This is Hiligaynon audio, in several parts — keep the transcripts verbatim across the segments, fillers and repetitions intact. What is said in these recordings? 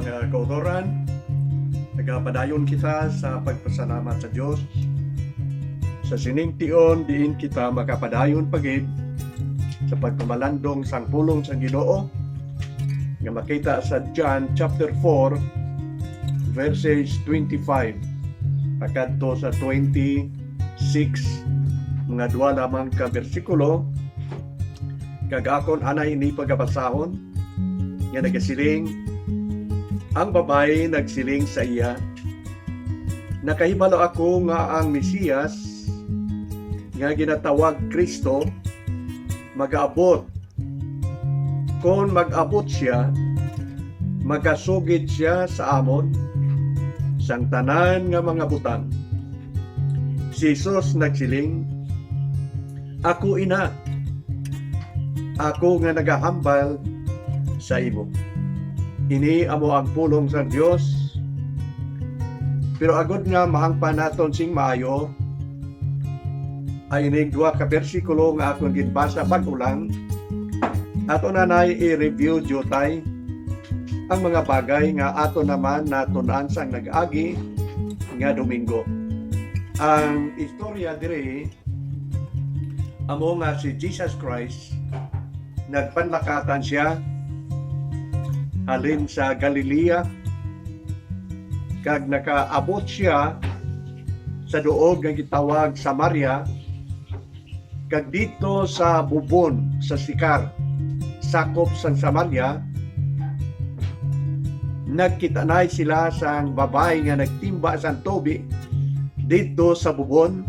Nga kautoran, nagapadayon kita sa pagpasalamat sa Dios sa sining tion diin kita makapadayon pa gid sa pagpamalandong sang pulong sang Ginoo nga makita sa John chapter four, verses twenty-five pakadto sa twenty-six, mga dua lamang ka bersikulo, kag akon anay ini pagabasahon, nga nagasiling, ang babayi nagsiling sa iya, "Nakahibalo ako nga ang Mesiyas nga ginatawag Cristo magaabot. Kon mag-abot sia, magasugid sia sa amon sang tanan nga mga butang." Si Jesus nagsiling, "Ako ina, ako nga nagahambal sa imo." Ini amo ang pulong sang Dios. Pero agod nga mahangpan naton sing maayo, ay ining dua ka bersikulo nga akon ginbasa bag-o lang, ato na nay i-review diutay ang mga bagay nga ato naman natun-an sang nag-agi nga Domingo. Ang istorya diri amo nga si Jesus Christ, nagpanlakatan sia halin sa Galilea, kag nakaabot sia sa duog nga gitawag Samaria, kag didto sa bubon sa Sikar, sakop sang Samaria, nagkita na sila sang babayi nga nagtimba sang tubi didto sa bubon,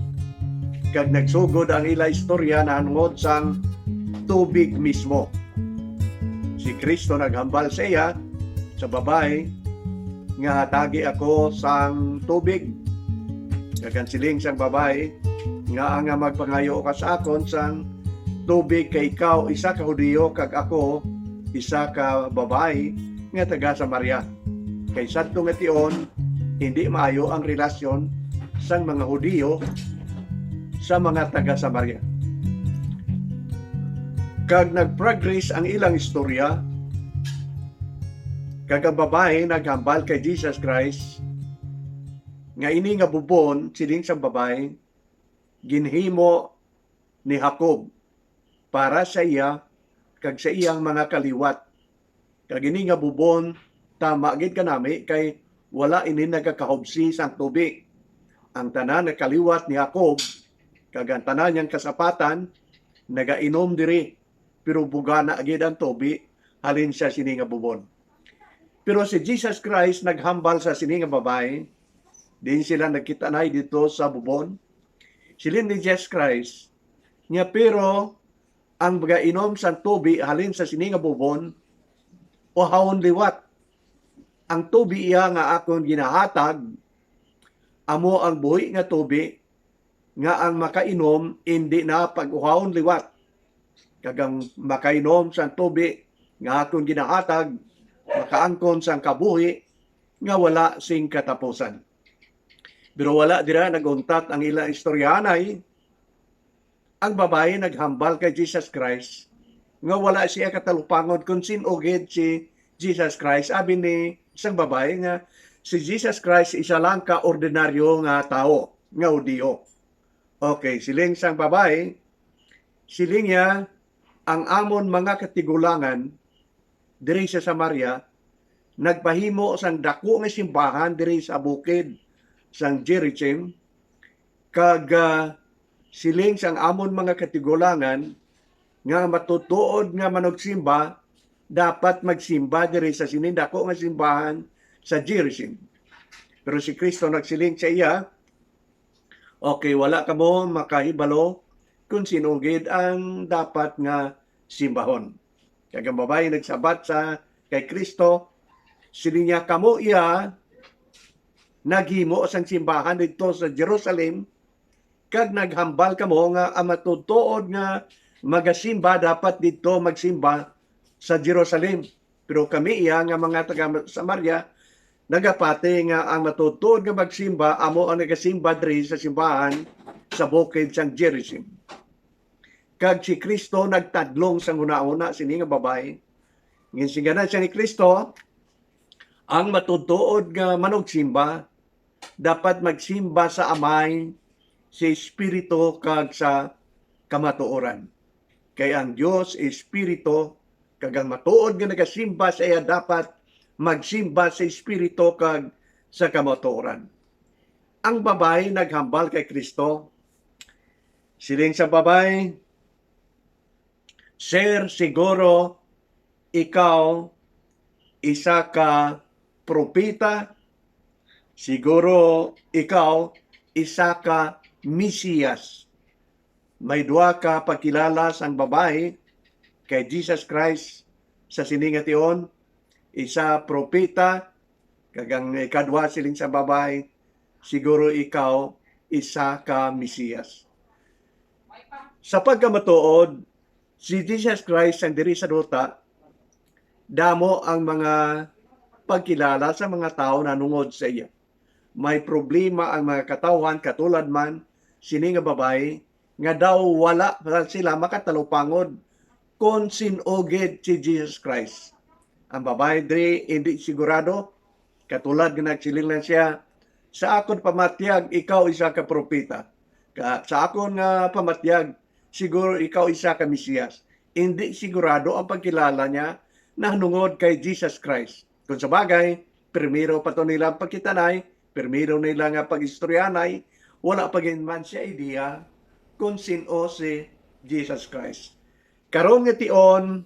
kag nagsugod ang ila istorya nahanungod sang tubig mismo. Si Cristo naghambal sa iya, sa babayi, nga, "Hatagi ako sang tubig." Kag ang siling sang babayi, "Ngaa nga magpangayo ka sa akon sang tubig, kay ikaw isa ka Hudiyo kag ako isa ka babayi nga taga Samaria?" Kay sadto nga tion, hindi maayo ang relasyon sang mga Hudiyo sa mga taga Samaria. Kag nag-progress ang ilang istorya, kag ang babayi naghambal kay Jesus Christ nga ini nga bubon, siling sang babayi, ginhimo ni Jacob para sa iya kag sa iyang mga kaliwat. Kag ini nga bubon, tama gid kanami, kay wala ini nagakahubsi sang tubi. Ang tanan nga kaliwat ni Jacob kag ang tanan niyang kasapatan nagainom diri, pero bugana gid ang tubi halin sa sini nga bubon. Pero si Jesus Christ naghambal sa sini nga babayi, diin sila nagkita na dito sa bubon. Siling ni Jesus Christ niya, "Pero ang magainom sang tubi halin sa sini nga bubon, uhawon liwat. Ang tubi iya nga akon ginahatag amo ang buhi nga tubi, nga ang makainom indi na pag-uhawon liwat, kag ang makainom sang tubi nga akon ginahatag makaangkon sang kabuhi nga wala sing katapusan." Pero wala dira nag-untat ang ila istoryahanay. Ang babayi naghambal kay Jesus Christ nga wala siya katalupangon kon sin-o gid si Jesus Christ. Abi ni sang babayi nga si Jesus Christ isa lang ka ordinaryo nga tawo, nga Hudiyo. Okay, siling sang babayi, siling niya, "Ang amon mga katigulangan diri sa Samaria nagpahimo sang dako nga simbahan diri sa bukid sang Gerizim, kag, ah, siling sang amon mga katigulangan nga matutuod nga manugsimba dapat magsimba diri sa sining dako nga simbahan sa Gerizim." Pero si Cristo nagsiling sa iya, "Okay, wala kamo makahibalo kon sin-o gid ang dapat nga simbahon." Kag ang babayi nagsabat sa kay Cristo, siling niya, "Kamo iya naghimo sang simbahan didto sa Jerusalem, kag naghambal kamo nga ang matutuod nga magasimba dapat didto magsimba sa Jerusalem. Pero kami iya nga mga taga Samaria, nagapati nga ang matutuod nga magsimba amo ang nagasimba diri sa simbahan sa bukid sang Gerizim." Kag si Cristo nagtadlong sang hunahuna sini nga babayi. Ginsilingan siya ni Cristo, Ang matuod-tuod nga manugsimba dapat magsimba sa Amay, sa Espiritu, kag sa kamatuoran. Kay ang Dios Espiritu, kag ang matuod nga nagasimba sa iya dapat magsimba sa Espiritu kag sa kamatuoran. Ang babayi naghambal kay Cristo. Siling sa babayi, "Sir, siguro ikaw isa ka propeta, siguro ikaw isa ka Mesiyas." May duha ka pagkilala sang babayi kay Jesus Christ sa sini nga tion, isa propeta, kag ang ikadwa siling sa babayi, "Siguro ikaw isa ka Mesiyas." Sa pagkamatuod, si Jesus Christ ang diri sa duta, damo ang mga pagkilala sa mga tawo nanungod sa iya. May problema ang mga katawhan, katulad man sini nga babayi, nga daw wala pa sila makatalupangod kon sin-o gid si Jesus Christ. Ang babayi diri indi sigurado, katulad nga nagsiling lang siya, "Sa akon pamatyag, ikaw isa ka propeta. Ka, sa akon nga pamatyag, siguro ikaw isa ka Mesiyas." Indi sigurado ang pagkilala niya nahanungod kay Jesus Christ. Kung sa bagay, primero pa to nila pagkitanay, primero nila nga pag-istoryanay, wala pa gid man siya idea kung sin-o si Jesus Christ. Karon nga tion,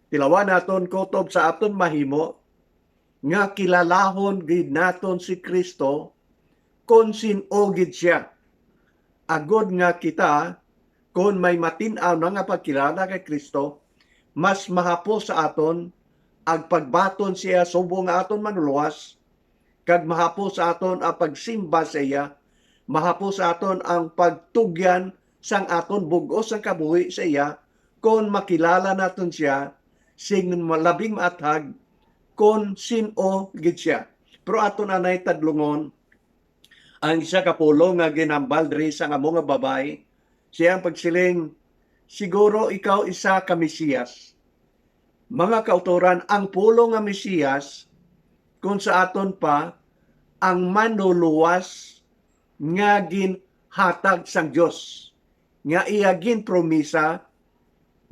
tilawan naton kutob sa aton mahimo nga kilalahon gid naton si Cristo kon sin-o gid siya. Agod nga kita, kon may matin-aw na nga pagkilala kay Cristo, mas mahapos sa aton ang pagbaton siya subong nga aton Manlulowas, kag mahapos sa aton ang pagsimba sa iya, mahapos sa aton ang pagtugyan sang aton bug-os nga kabuhi sa iya, kon makilala naton siya sing ma-, labing maathag kon sin-o gid siya. Pero aton anay tadlungon ang isa ka pulong nga ginhambal diri sang amo nga babayi. Siya ang pagsiling, "Siguro ikaw isa ka Mesiyas." Mga kautoran, ang pulong nga Mesiyas, kung sa aton pa, ang manluluwas nga ginhatag sang Dios, nga iya ginpromisa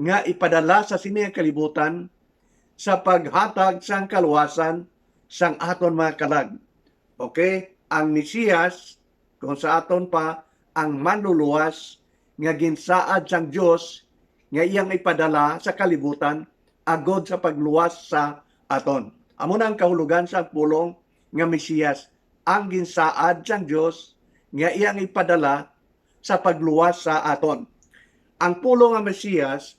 nga ipadala sa sini nga kalibutan sa paghatag sang kaluwasan sang aton mga kalag. Okay? Ang Mesiyas, kung sa aton pa, ang manluluwas nga ginsaad sang Dios nga iyang ipadala sa kalibutan agod sa pagluwas sa aton. Amo na ang kahulogan sang pulong nga Mesiyas, ang ginsaad sang Dios nga iyang ipadala sa pagluwas sa aton. Ang pulong nga Mesiyas,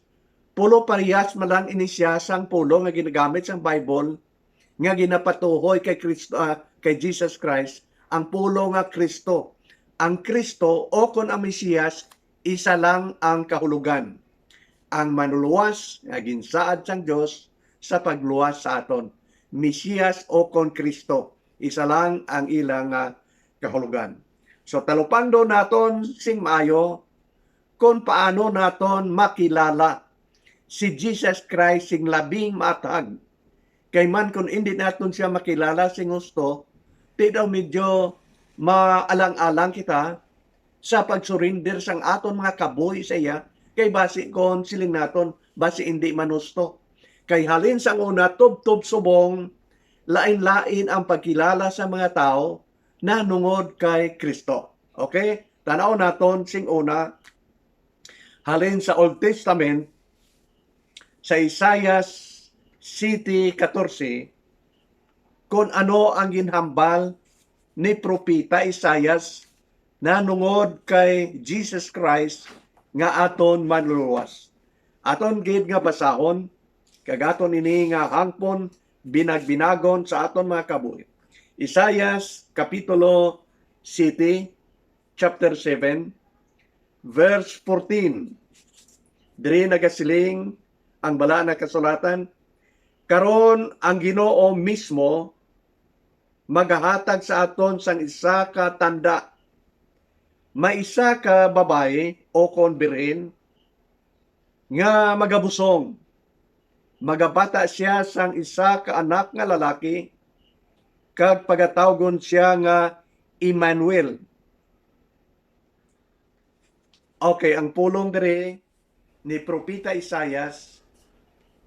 pulo parehas man lang ini siya sang pulong nga ginagamit sang Bible nga ginapatuhoy kay Cristo, ah, kay Jesus Christ, ang pulong nga Cristo. Ang Cristo o kon ang Mesiyas, isa lang ang kahulogan. Ang manluluwas nga ginsaad sang Dios sa pagluwas sa aton. Mesiyas o kon Cristo, isa lang ang ila nga kahulogan. So, talupangdo naton sing maayo kon paano naton makilala si Jesus Christ sing labing maathag. Kay man kon indi naton siya makilala sing husto, ti daw medyo maalang-alang kita sa pag-surrender sang aton mga kabuhi sa iya, kay basi kon siling naton, basi indi man husto. Kay halin sang una, tubtob subong, lain-lain ang pagkilala sa mga tawo nahanungod kay Cristo. Okay? Tan-aw naton sing una, halin sa Old Testament, sa Isaias siyete katorse, kon ano ang ginhambal ni Propeta Isaias nahanungod kay Jesus Christ nga aton Manluluwas. Aton gid nga basahon, kag aton ini nga hangpon binagbinagon sa aton mga kabuhi. Isaias Kapitulo siyete, chapter seven, verse fourteen. Diri nagasiling ang Balaan nga Kasulatan, "Karon ang Ginoo mismo magahatag sa aton sang isa ka tanda. May isa ka babayi o kon birhen nga magabusong. Magabata sia sang isa ka anak nga lalaki, kag pagatawgon sia nga Emmanuel. Okay, ang pulong diri ni Propeta Isaias,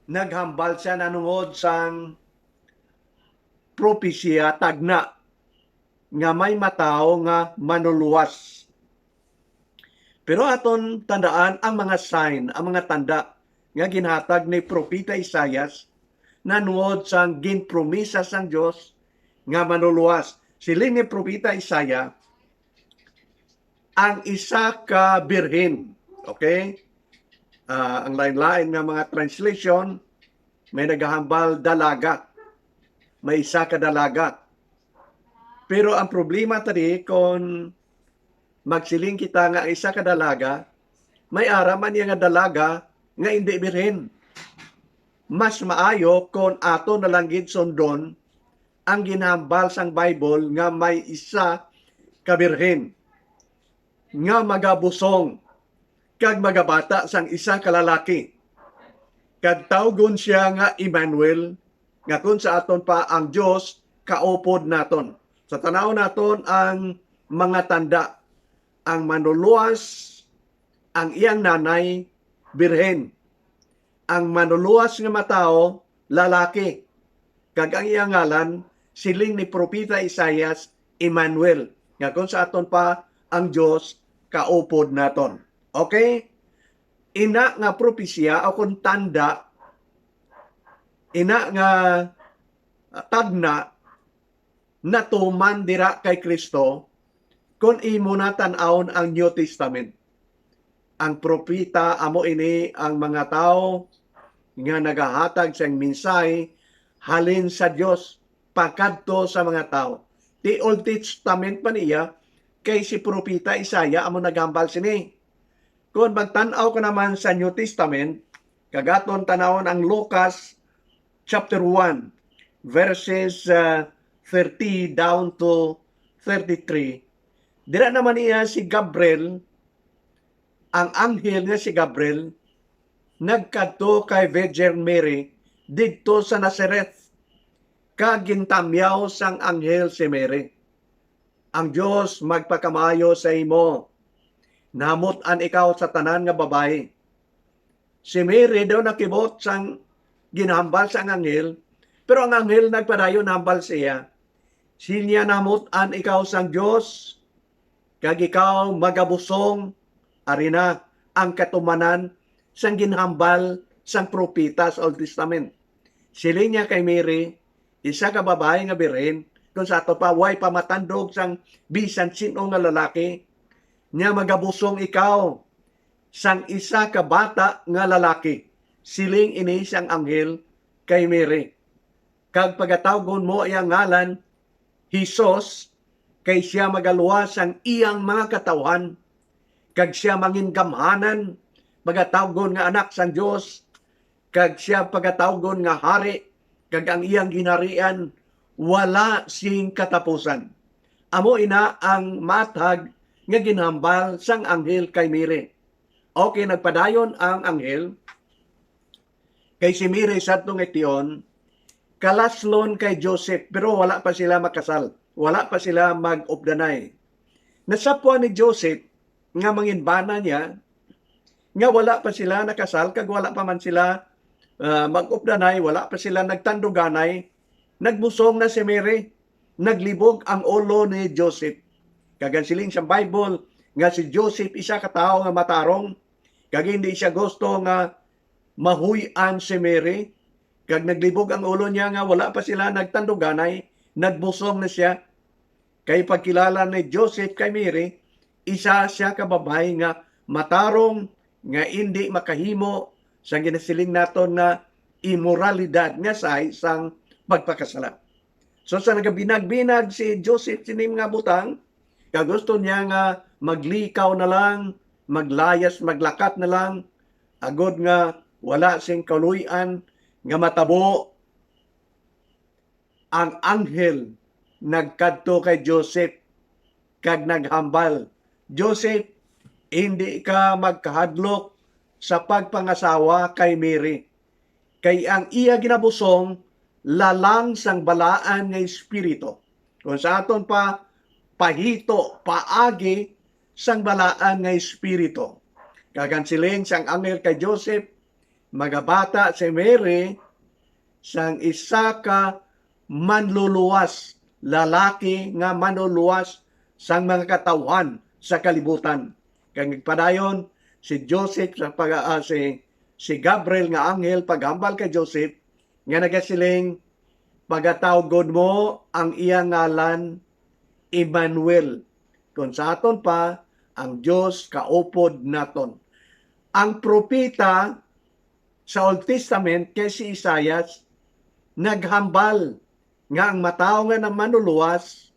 naghambal siya nanungod sang propesiya tagna nga may matawo nga manuluwas. Pero aton tandaan ang mga sign, ang mga tanda nga ginhatag ni Propeta Isaias nanungod sang ginpromisa sang Dios nga manuluwas. Siling ni Propeta Isaias, ang isa ka birhen. Okay? Ah, ang lain-lain nga mga translation, may nagahambal dalaga. May isa ka dalaga. Pero ang problema tadi, kung magsiling kita nga ang isa ka dalaga, may ara man niya nga dalaga nga indi birhen. Mas maayo kung ato na lang gid sundon ang ginhambal sang Bible nga may isa ka birhen nga magabusong kag magabata sang isa ka lalaki, kag tawgon sia nga Emmanuel, nga kun sa aton pa, ang Dios kaupod naton. So, tan-aw naton ang mga tanda. Ang manuluwas, ang iyang nanay, birhen. Ang manuluwas nga matawo, lalaki. Kag ang iyang ngalan, siling ni Propeta Isaias, Emmanuel, nga kun sa aton pa, ang Dios kaupod naton. Okay? Ina nga propesiya o kung tanda, ina nga, ah, tagna, natuman dira kay Cristo, kon imo na tan-awon ang New Testament. Ang propeta, amo ini ang mga tawo nga nagahatag sang mensahe halin sa Dios pakadto sa mga tawo. Ti Old Testament pa niya, kay si propeta Isaiah amo naghambal sini. Kon magtan-aw ka naman sa New Testament, kag aton tan-awon ang Lucas chapter one, verses, ah, thirty down to thirty-three. Dira naman niya si Gabriel, ang anghel nga si Gabriel, nagkadto kay Virgin Mary didto sa Nazareth, kag gintamyaw sang anghel si Mary. Ang Dios magpakamaayo sa imo. Nahamut-an ikaw sa tanan nga babayi. Si Mary daw nakibot sang ginhambal sang anghel, pero ang anghel nagpadayon hambal sa iya, siling niya, "Nahamut-an ikaw sang Dios, kag ikaw magabusong, ari na ang katumanan sang ginhambal sang propeta sa Old Testament." Siling niya kay Mary, isa ka babayi nga birhen, kung sa ato pa, way pa matandog sang bisan sin-o nga lalaki, niya magabusong ikaw sang isa ka bata nga lalaki. Siling ini sang anghel kay Mary. Kag pagatawgon mo iya ngalan, Jesus, kay sia magaluwas sang iyang mga katawhan, kag sia mangin gamhanan, pagatawgon nga Anak sang Dios, kag sia pagatawgon nga Hari, kag ang iyang ginharian wala sing katapusan. Amo ina ang maathag nga ginhambal sang anghel kay Mary. Okay, nagpadayon ang anghel kay si Mary sadto nga tion, kalaslon kay Joseph, pero wala pa sila makasal. Wala pa sila mag-updanay. Nasapwan ni Joseph nga manginbana niya nga wala pa sila nakasal, kag wala pa man sila, ah, mag-updanay, wala pa sila nagtanduganay, nagbusong na si Mary. Naglibog ang ulo ni Joseph. Kag ang siling sa Bible nga si Joseph isa ka tawo nga matarong, kag hindi siya gusto nga mahuy-an si Mary, kag naglibog ang ulo niya nga wala pa sila nagtanduganay, nagbusong na siya. Kay pagkilala ni Joseph kay Mary, isa sia ka babayi nga matarong, nga indi makahimo sa ginasiling naton nga imoralidad nga sahi sang pagpakasala. So, sa nagabinag-binag si Joseph sini mga butang, kag gusto niya nga maglikaw na lang, maglayas, maglakat na lang, agod nga wala sing kaluy-an nga matabo, ang anghel nagkadto kay Joseph kag naghambal, "Joseph, hindi ka magkahadlok sa pagpangasawa kay Mary, kay ang iya ginabusong lalang sang balaan nga espiritu. Kung sa aton pa, pahito, paagi sang balaan nga espiritu. Kag ang siling sang anghel kay Joseph, magabata si Mary sang isa ka manluluwas, lalaki nga manluluwas sang mga katawhan sa kalibutan. Kag nagpadayon si Joseph sa pag, ah, si, si Gabriel nga anghel paghambal kay Joseph nga nagasiling, "Pagatawgon mo ang iya ngalan Emmanuel." Kung sa aton pa, ang Dios kaupod naton. Ang propeta sa Old Testament kay si Isaias naghambal nga ang matawo nga na manuluwas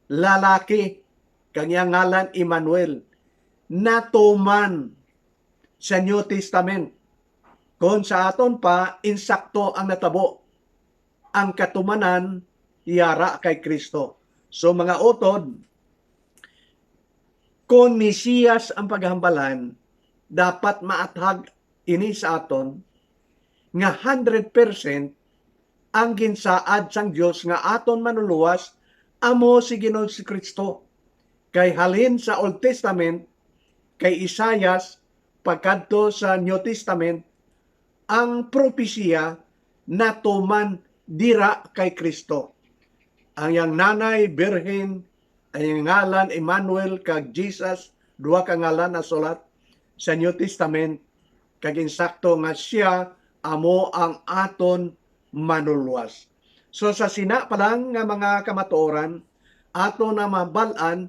lalaki, kag iya ngalan Emmanuel. Natuman sa New Testament. Kon sa aton pa, insakto ang natabo. Ang katumanan yara kay Kristo. So, mga utod, kon Mesiyas ang paghambalan, dapat maathag ini sa aton nga hundred percent ang ginsaad sang Dios nga aton Manlulowas amo si Ginoong si Kristo. Kay halin sa Old Testament, kay Isaias, pagkadto sa New Testament, ang propesiya natuman dira kay Kristo. Ang iyang nanay, birhen, ang iyang ngalan, Emmanuel, kag Jesus, duha ka ngalan nasulat sa New Testament, kag insakto nga siya amo ang aton Manlulowas. So, sa sina pa lang nga mga kamatuoran, ato na mabal-an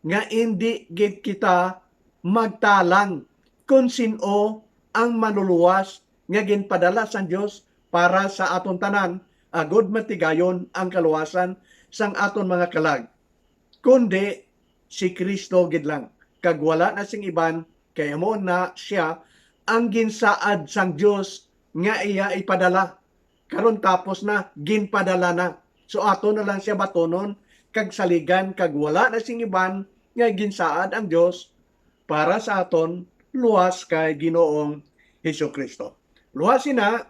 nga indi gid kita magtalang kon sin-o ang Manlulowas nga ginpadala sang Dios para sa aton tanan, agud matigayon ang kaluwasan sang aton mga kalag, kundi si Kristo gid lang, kag wala na sing iban, kay amo na sia ang ginsaad sang Dios nga iya ipadala. Karon tapos na, ginpadala na. So, ato na lang sia batonon kag saligan, kag wala na sing iban nga ginsaad ang Dios para sa aton luwas kay Ginoong Jesu-Cristo. Luwas ina,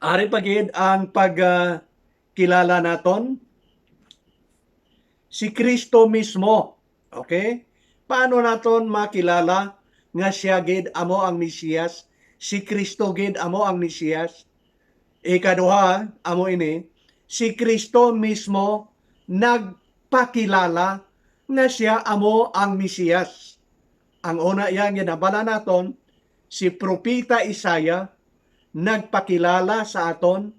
ari pa gid ang pag, ah, kilala naton si Kristo mismo. Okay? Paano naton makilala nga siya gid amo ang Mesiyas? Si Kristo gid amo ang Mesiyas? Ikaduha, amo ini, si Kristo mismo nagpakilala nga siya amo ang Mesiyas. Ang una, iya ginabala naton, si Propeta Isaiah nagpakilala sa aton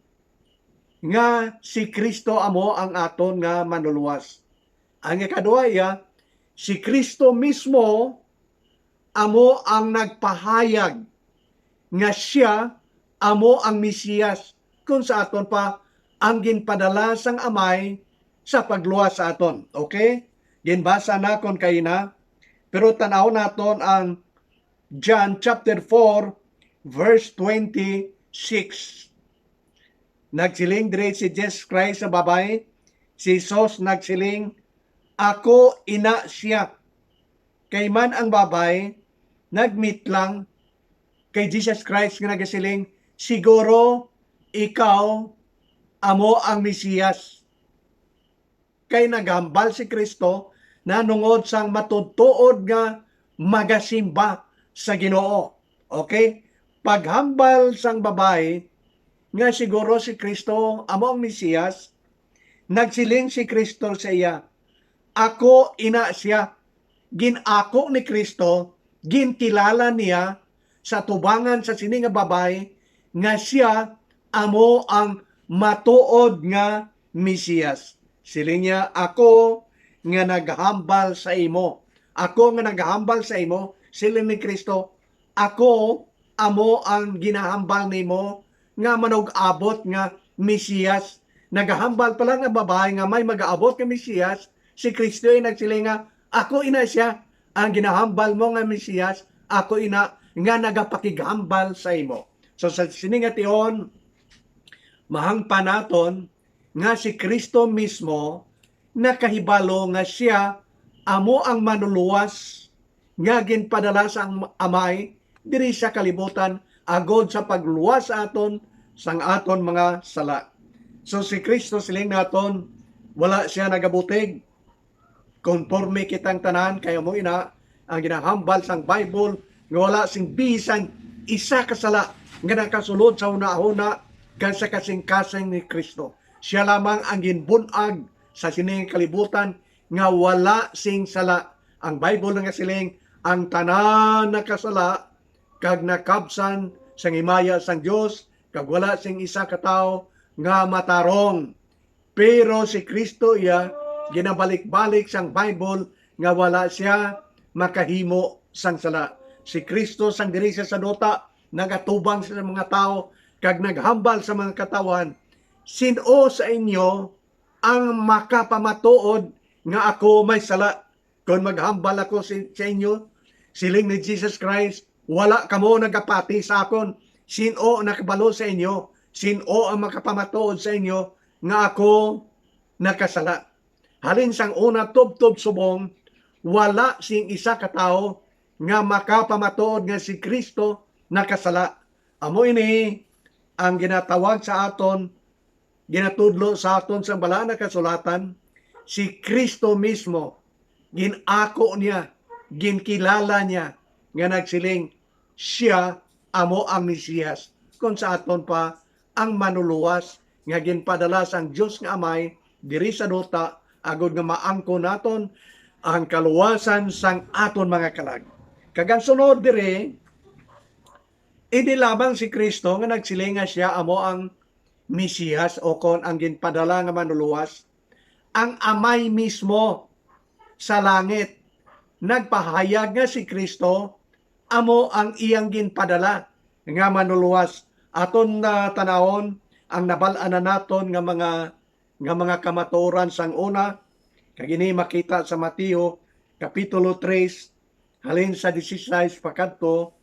nga si Kristo amo ang aton nga Manlulowas. Ang ikadua, iya, si Kristo mismo amo ang nagpahayag nga siya amo ang Mesiyas, kung sa aton pa, ang ginpadala sang Amay sa pagluwas sa aton. Okay? Ginbasa na kon kaina, pero tan-aw naton ang John chapter four, verse twenty-six. Nagsiling diri si Jesus Christ sa babayi, si Jesus nagsiling, "Ako ina sia." Kay man ang babayi nagmitlang kay Jesus Christ nga nagasiling, "Siguro ikaw amo ang Mesiyas." Kay naghambal si Kristo nanungod sang matuod-tuod nga magasimba sa Ginoo. Okay? Paghambal sang babayi nga siguro si Kristo amo ang Mesiyas, nagsiling si Kristo sa iya, "Ako ina sia." Gin-ako ni Kristo, ginkilala niya sa tubangan sa sini nga babayi nga sia amo ang matuod nga Mesiyas. Siling niya, "Ako nga naghambal sa imo. Ako nga naghambal sa imo," siling ni Kristo, "Ako amo ang ginahambal nimo nga manug-abot nga Mesiyas." Nagahambal pa lang ang babayi nga may mag-aabot nga Mesiyas, si Kristo ay nagsiling nga, "Ako ina sia, ang ginahambal mo nga Mesiyas, ako ina nga nagapakighambal sa imo." So, sa sini nga tion, mahangpan naton nga si Kristo mismo nakahibalo nga sia amo ang Manlulowas nga ginpadala sa ang Amay diri sa kalibutan agod sa pagluwas sa aton sang aton mga sala. So si Kristo, siling naton, wala siya nagabutig. Konforme kitang tanan, kay amo ina ang ginahambal sang Bible, nga wala sing bisan isa ka sala nga nakasulod sa hunahuna kag sa kasingkasing ni Kristo. Siya lamang ang ginbun-ag sa sining kalibutan nga wala sing sala. Ang Bible nagasiling, ang tanan nakasala kag nakabsan sang himaya sang Dios, kag wala sing isa ka tawo nga matarong. Pero si Kristo iya, ginabalik-balik sang Bible nga wala sia makahimo sang sala. Si Kristo sang diri sa duta nagatubang sa mga tawo kag naghambal sa mga katawhan, "Sin-o sa inyo ang makapamatuod nga ako may sala kon maghambal ako si, sa inyo?" Siling ni Jesus Christ, "Wala kamo nagapati sa akon. Sin-o nakabalo sa inyo? Sin-o ang makapamatuod sa inyo nga ako nakasala?" Halin sang una tubtob subong, wala sing isa ka tawo nga makapamatuod nga si Kristo nakasala. Amo ini ang ginatawag sa aton, ginatudlo sa aton sang Balaan nga Kasulatan, si Kristo mismo, gin-ako niya, ginkilala niya, nga nagsiling, "Sia amo ang Mesiyas," kon sa aton pa, ang Manlulowas nga ginpadala sang Dios nga Amay diri sa duta, agod nga maangkon naton ang kaluwasan sang aton mga kalag. Kag ang sunod diri, hindi lamang si Kristo nga nagsiling nga sia amo ang Mesiyas, o kon ang ginpadala nga Manlulowas. Ang Amay mismo sa langit nagpahayag nga si Kristo amo ang iyang ginpadala nga Manlulowas. Aton na tanawon ang nabal-an na naton nga mga, nga mga kamatuoran sang una, kag ini makita sa Mateo Kapitulo tres, halin sa dieciséis pakadto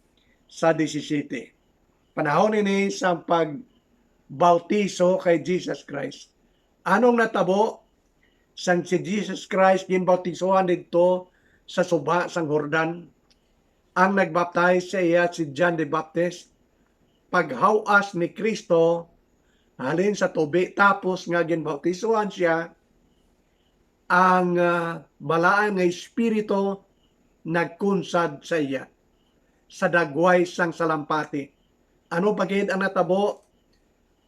sa disisyete. Panahon ini sang pagbautiso kay Jesus Christ. Anong natabo sang si Jesus Christ ginbautisohan didto sa suba sang Jordan? Ang nagbaptize sa iya si John the Baptist. Paghaw-as ni Cristo halin sa tubi, tapos nga ginbautisohan siya, ang, ah, Balaan nga Espiritu nagkunsad sa iya sa dagway sang salampati. Ano pa gid ang natabo?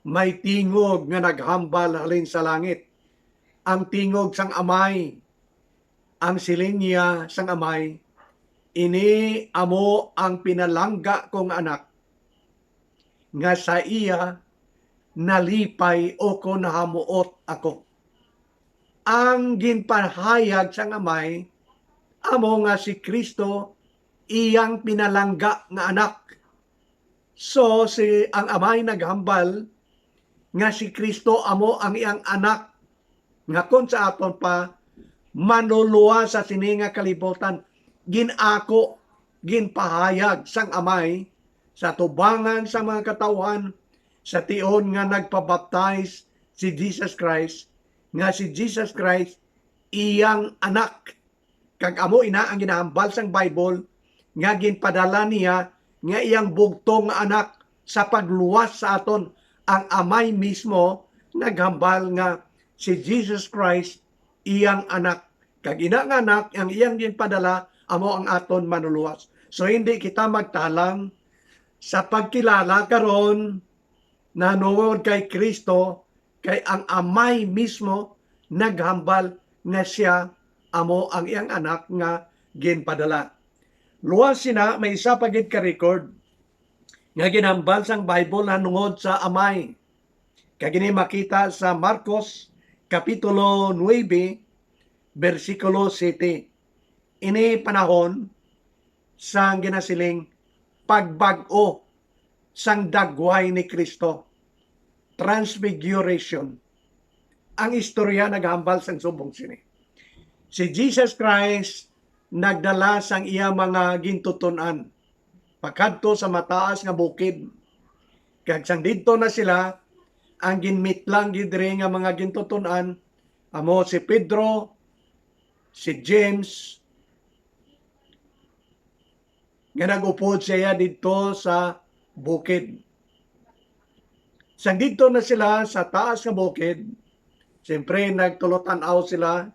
May tingog nga naghambal halin sa langit. Ang tingog sang Amay. Ang siling niya sang Amay, "Ini amo ang pinalangga ko nga Anak, nga sa iya nalipay o kon nahamuot ako." Ang ginpahayag sang Amay amo nga si Cristo iyang pinalangga nga Anak. So, si, ang Amay naghambal nga si Cristo amo ang iyang Anak, nga kon sa aton pa, Manlulowas sa sini nga kalibutan. Gin-ako, ginpahayag sang Amay sa tubangan sa mga katawhan sa tion nga nagpabaptize si Jesus Christ, nga si Jesus Christ iyang Anak. Kag amo ina ang ginahambal sang Bible, nga ginpadala niya nga iyang bugtong nga Anak sa pagluwas sa aton. Ang Amay mismo naghambal nga si Jesus Christ iyang Anak, kag ina nga Anak ang iyang ginpadala amo ang aton Manlulowas. So, hindi kita magtalang sa pagkilala karon nahanungod kay Cristo, kay ang Amay mismo naghambal nga sia amo ang iyang Anak nga ginpadala. Luwas sina, may isa pa gid ka record nga ginhambal sang Bible nahanungod sa Amay. Kag ini makita sa Marcos Kapitulo nuebe, bersikulo siyete. Ini panahon sang ginasiling pagbag-o sang dagway ni Cristo, Transfiguration. Ang istorya naghambal sang subong sini. Si Jesus Christ nagdala sang iya mga gintuton-an pakadto sa mataas nga bukid. Kag sang didto na sila, ang ginmitlang gid diri nga mga gintuton-an amo si Pedro, si James, nga nag-upod siya didto sa bukid. Sang didto na sila sa taas nga bukid, siyempre nagtulotan-aw sila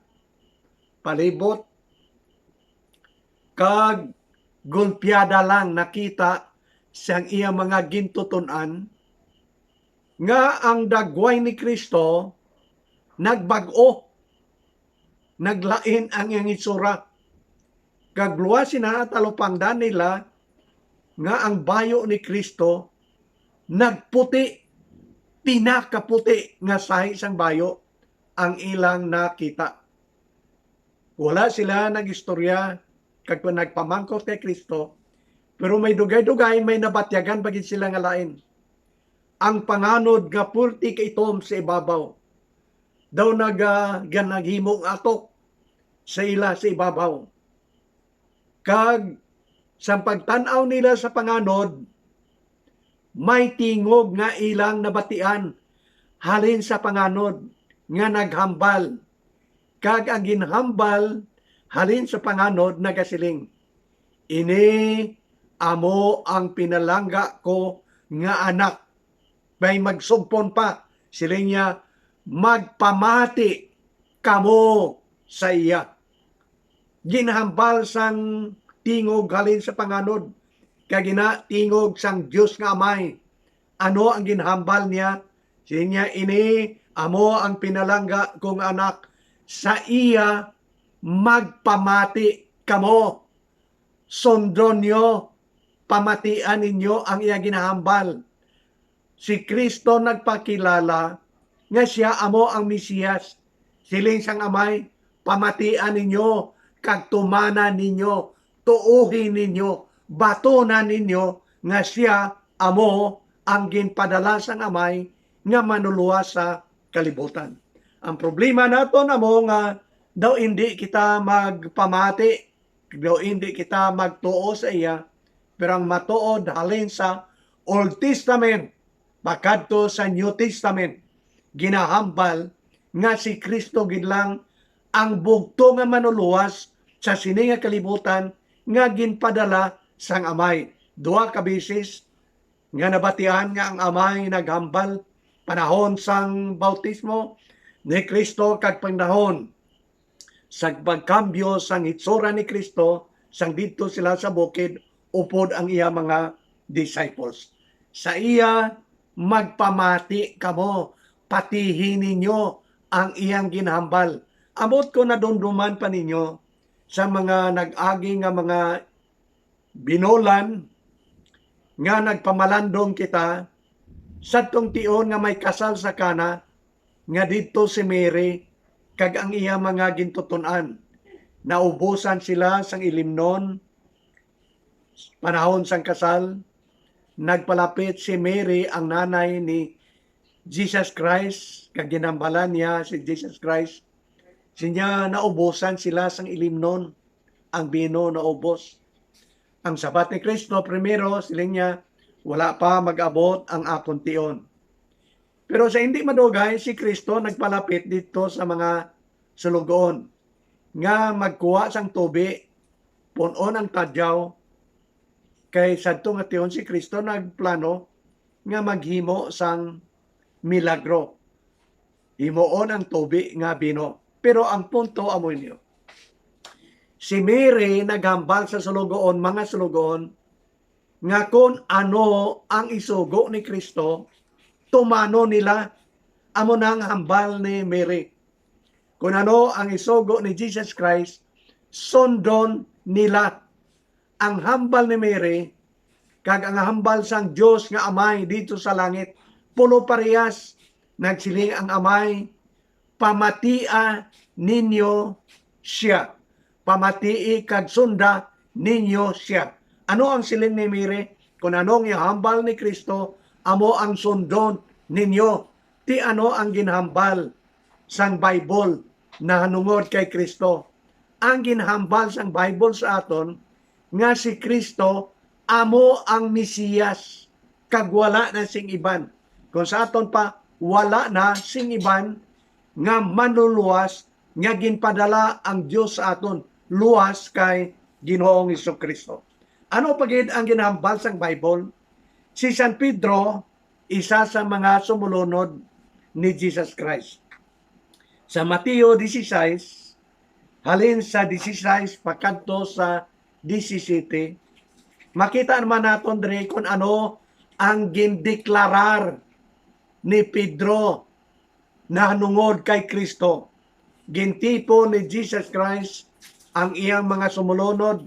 palibot, kag gulpiada lang nakita sang iya mga gintuton-an nga ang dagway ni Cristo nagbag-o, naglain ang iyang itsura. Kag luwas sina, talupangdan nila nga ang bayo ni Cristo nagputi, pinakaputi nga sahi sang bayo ang ilang nakita. Wala sila nag-istorya kag nagpamangkot kay Cristo, pero may dugay-dugay may nabatyagan pa gid sila nga lain. Ang panganod nga purti kaitom sa ibabaw daw naga-, ga-, naghimong atok sa ila sa ibabaw. Kag sa pagtan-aw nila sa panganod, may tingog nga ilang nabatian halin sa panganod nga naghambal, kag ang ginhambal halin sa panganod nagasiling, "Ini amo ang pinalangga ko nga anak." May magsugpon pa, siling niya, "Magpamati kamo sa iya." Ginhambal sang tingog halin sa panganod, kag ina tingog sang Dios nga Amay. Ano ang ginhambal niya? Siling niya, "Ini amo ang pinalangga ko nga anak, sa iya magpamati kamo." Sundon niyo, pamatian ninyo ang iya ginahambal. Si Cristo nagpakilala nga sia amo ang Mesiyas. Siling sang Amay, "Pamatian ninyo, kag tumanan ninyo, tuohi ninyo, batunan ninyo nga sia amo ang ginpadala sang Amay nga manuluwas sa kalibutan." Ang problema naton amo nga daw indi kita magpamati, daw indi kita magtuo sa iya, pero ang matuod halin sa Old Testament pakadto sa New Testament, ginahambal nga si Cristo gid lang ang bugto nga manuluwas sa sini nga kalibutan nga ginpadala sang Amay. Duha ka beses nga nabatian nga ang Amay naghambal, panahon sang bautismo ni Cristo kag panahon sa pagkambyo sang hitsura ni Cristo sang didto sila sa bukid upod ang iya mga disciples. Sa iya, "Magpamati kamo, patihi ninyo ang iyang ginhambal." Ambot ko nadumduman pa ninyo sa mga nag-agi nga mga binolan nga nagpamalandong kita, sadtong tion nga may kasal sa Cana, nga didto si Mary kag ang iya mga gintuton-an. Naubosan sila sang ilimnon. Panahon sang kasal, nagpalapit si Mary, ang nanay ni Jesus Christ, kag ginhambalan niya si Jesus Christ. Sinya, naubosan sila sang ilimnon, ang bino naubos. Ang sabat ni Cristo, primero, siling niya, "Wala pa mag-abot ang akon tion." Pero sa hindi madugay, si Cristo nagpalapit didto sa mga sulugoon nga magkuha sang tubi, pun-on ang tadyaw, kay sadto nga tion si Cristo nagplano nga maghimo sang milagro. Himuon ang tubi nga bino. Pero ang punto amo ini. Si Mary naghambal sa sulugoon, mga sulugoon, nga kon ano ang isugo ni Cristo, tumanon nila. Amo na ang hambal ni Mary. Kon ano ang isugo ni Jesus Christ, sundon nila. Ang hambal ni Mary kag ang hambal sang Dios nga Amay didto sa langit, pulo parehas. Nagsiling ang Amay, "Pamatia ninyo sia. Pamatii kag sunda ninyo sia." Ano ang siling ni Mary? Kon ano ang ihambal ni Cristo, amo ang sundon ninyo. Ti ano ang ginhambal sang Bible nahanungod kay Cristo? Ang ginhambal sang Bible sa aton nga si Cristo amo ang Mesiyas, kag wala na sing iban. Kung sa aton pa, wala na sing iban nga manluluwas nga ginpadala ang Dios sa aton, luwas kay Ginoong Jesu-Cristo. Ano pa gid ang ginhambal sang Bible? Si San Pedro isa sa mga sumulunod ni Jesus Christ. Sa Mateo dieciséis, halin sa dieciséis pakadto sa diecisiete, makita naman naton diri kung ano ang gindeklarar ni Pedro nahanungod kay Kristo. Gintipon ni Jesus Christ ang iyang mga sumulunod,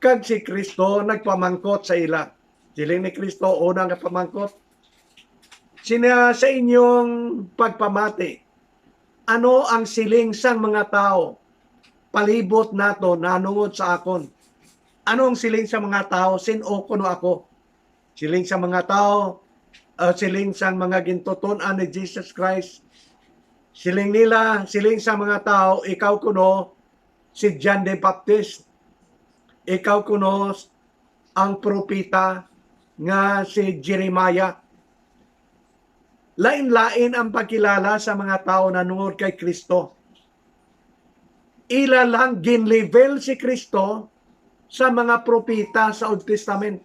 kag si Kristo nagpamangkot sa ila. Siling ni Kristo, una nga pamangkot, "Sina sa inyong pagpamati, ano ang siling sang mga tawo palibot nato nahanungod sa akon? Ano ang siling sa mga tawo, sin-o kuno ako?" Siling sa mga tawo, ah, siling sang mga gintuton-an ni Jesus Christ, siling nila, siling sa mga tawo, "Ikaw kuno si John the Baptist, ikaw kuno ang propeta nga si Jeremiah." Lain-lain ang pagkilala sa mga tawo nahanungod kay Kristo. Ila lang ginlevel si Kristo sa mga propeta sa Old Testament.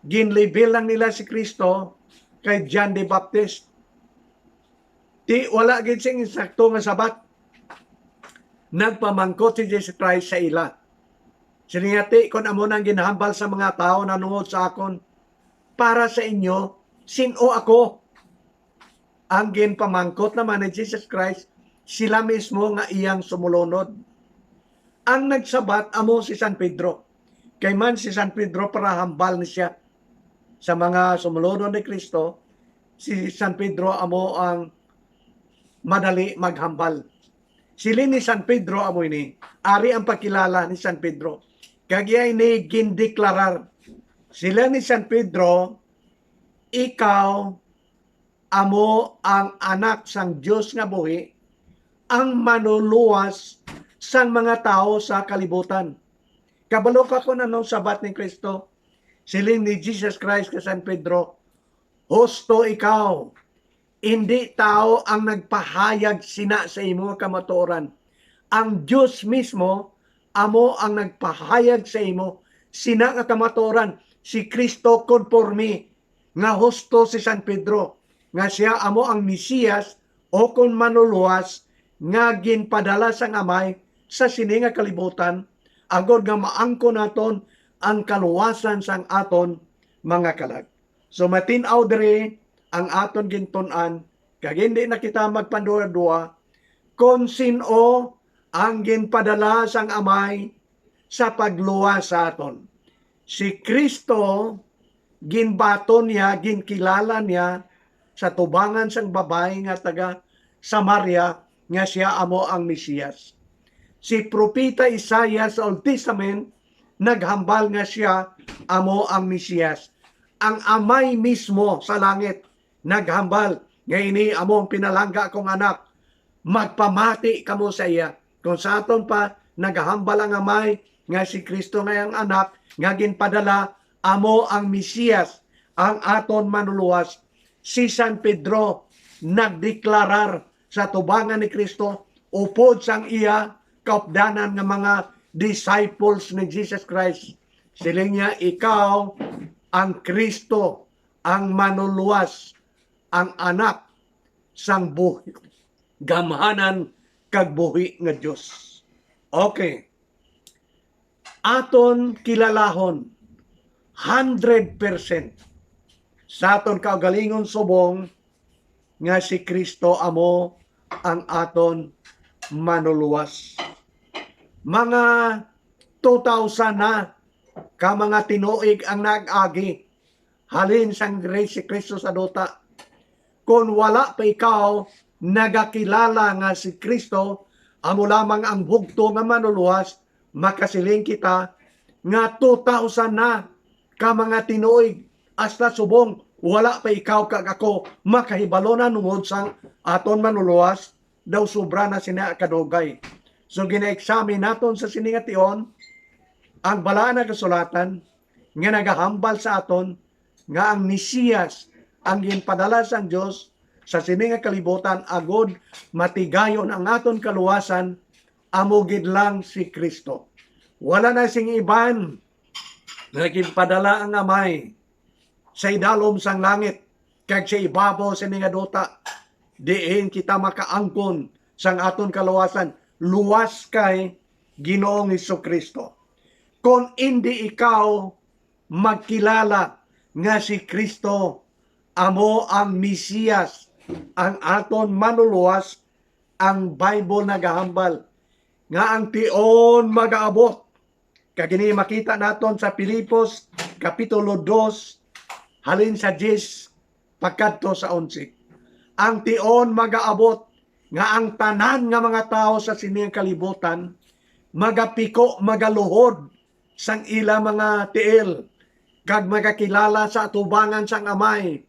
Ginlevel lang nila si Kristo kay John the Baptist. Ti, wala gid sing insakto nga sabat. Nagpamangkot si Jesus Christ sa ila. Siling niya, "Ti, kon amo nang ginhambal sa mga tawo nahanungod sa akon, para sa inyo, sin-o ako?" Ang ginpamangkot naman ni Jesus Christ, sila mismo nga iyang sumulunod. Ang nagsabat amo si San Pedro. Kay man si San Pedro para hambal ni siya sa mga sumulunod ni Kristo, si San Pedro amo ang madali maghambal. Siling ni San Pedro amo ini, ari ang pagkilala ni San Pedro. Kag iya ini gindeklarar. Siling ni San Pedro, "Ikaw amo ang Anak sang Dios nga buhi, ang manuluwas sang mga tawo sa kalibutan." Kabalo ka kung anong sabat ni Kristo? Siling ni Jesus Christ kay San Pedro, "Husto ikaw, indi tawo ang nagpahayag sina sa imo nga kamatuoran. Ang Dios mismo amo ang nagpahayag sa imo sina nga kamatuoran." Si Kristo konforme nga husto si San Pedro, nga sia amo ang Mesiyas, o kon manuluwas, nga ginpadala sang Amay sa sini nga kalibutan, agod nga maangkon naton ang kaluwasan sang aton mga kalag. So, matin-aw diri ang aton gintun-an, kag hindi na kita magpanduha-duha kon sin-o ang ginpadala sang Amay sa pagluwas sa aton. Si Kristo, ginbaton niya, ginkilala niya sa tubangan sang babayi nga taga Samaria nga sia amo ang Mesiyas. Si Propeta Isaias sa Old Testament naghambal nga sia amo ang Mesiyas. Ang Amay mismo sa langit naghambal nga, "Ini amo ang pinalangga kong Anak, magpamati kamo sa iya." Kung sa aton pa, nagahambal ang Amay nga si Kristo nga ang Anak nga ginpadala amo ang Mesiyas, ang aton Manlulowas. Si San Pedro nagdeklarar sa tubangan ni Kristo upod sang iya kaupdanan nga mga disciples ni Jesus Christ. Siling niya, "Ikaw ang Kristo, ang Manlulowas, ang Anak sang buhi, gamhanan kag buhi nga Dios." Okay. Aton kilalahon hundred percent sa aton kaugalingon subong nga si Kristo amo ang aton Manlulowas. Mga two thousand na ka mga tinuig ang nag-agi halin sang diri si Kristo sa duta. Kon wala pa ikaw nagakilala nga si Kristo amo lamang ang bugtong nga Manlulowas, makasiling kita nga two thousand na ka mga tinuig, hasta subong wala pa ikaw kag ako makahibalo na tungod sang aton Manlulowas, daw sobra na sina kadugay. So, gina-examine naton sa sini nga tion ang Balaan nga Kasulatan nga nagahambal sa aton nga ang Mesiyas ang ginpadala sang Dios sa sini nga kalibutan agud matigayon ang aton kaluwasan, amo gid lang si Kristo. Wala na sing iban nga ginpadala ang Amay sa idalom sang langit. kag sa ibabaw sini nga duta, diin kita makaangkon sang aton kaluwasan, luwas kay Ginoong Jesu-Cristo. Kon indi ikaw magkilala nga si Cristo amo ang Mesiyas, ang aton Manluluwas, ang Bible nagahambal nga ang tion magaabot. Kag ini makita naton sa Filipos Kapitulo dos, halin sa diyes pagkadto sa onse. Ang tion magaabot nga ang tanan nga mga tawo sa sini nga kalibutan magapiko, magaluhod sang ila mga tiil, kag magakilala sa atubangan sang Amay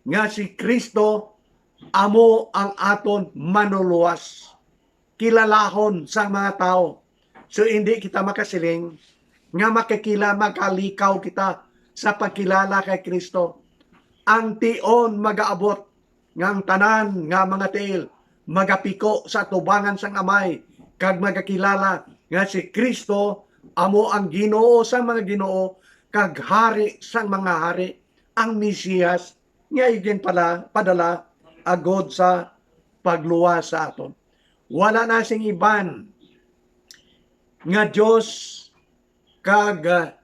nga si Cristo amo ang aton Manluluwas. Kilalahon sang mga tawo. So, hindi kita makasiling nga makikila-, makalikaw kita sa pagkilala kay Cristo. Ang tion magaabot nga ang tanan nga mga tiil magapiko sa atubangan sang Amay, kag magakilala nga si Cristo amo ang Ginoo sang mga ginoo kag Hari sang mga hari, ang Mesiyas nga iginpala-, padala agod sa pagluwas sa aton. Wala na sing iban nga Dios kag, ah,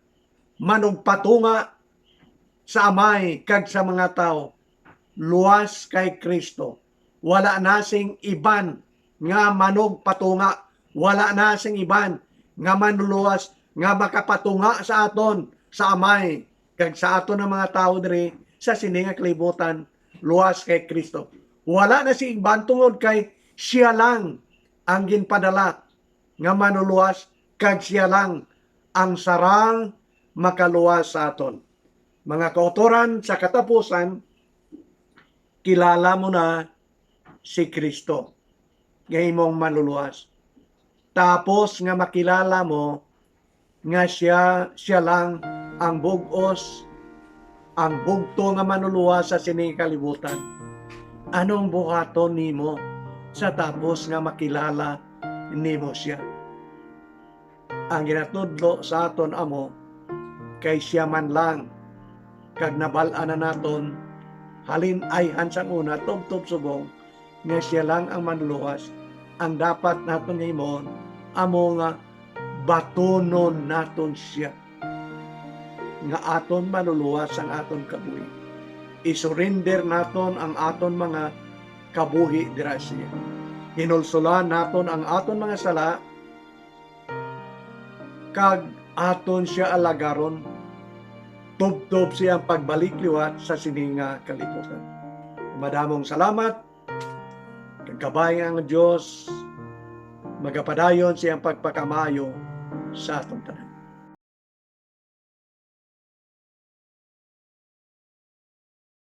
manugpatunga sa Amay kag sa mga tawo, luwas kay Cristo. Wala na sing iban nga manugpatunga, wala na sing iban nga manluluwas nga makapatunga sa aton sa Amay kag sa aton nga mga tawo diri sa sini nga kalibutan, luwas kay Cristo. Wala na sing iban tungod kay siya lang ang ginpadala nga manluluwas, kag siya lang ang sarang makaluwas sa aton. Mga kautoran, sa katapusan, kilala mo na si Cristo nga imong Manluluwas. Tapos nga makilala mo nga siya, siya lang ang bug-os, ang bugto nga Manluluwas sa sining kalibutan. Anong buhaton nimo sa tapos nga makilala nimo siya? Ang ginatudlo sa aton amo kay siya man lang, kag nabal-an na naton halin ayhan sang una tubtob subong nga siya lang ang Manluluwas. Ang dapat naton nga himuon amo nga batunon naton siya nga aton Manluluwas ang aton kabuhi. Isurrender naton ang aton mga kabuhi dira siya. Hinulsulan naton ang aton mga sala, kag aton siya alagaron tubtob siyang pagbalik liwat sa sini nga kalibutan. Madamong salamat. Kag kabay nga ang Dios magapadayon siyang pagpakamaayo sa aton tanan.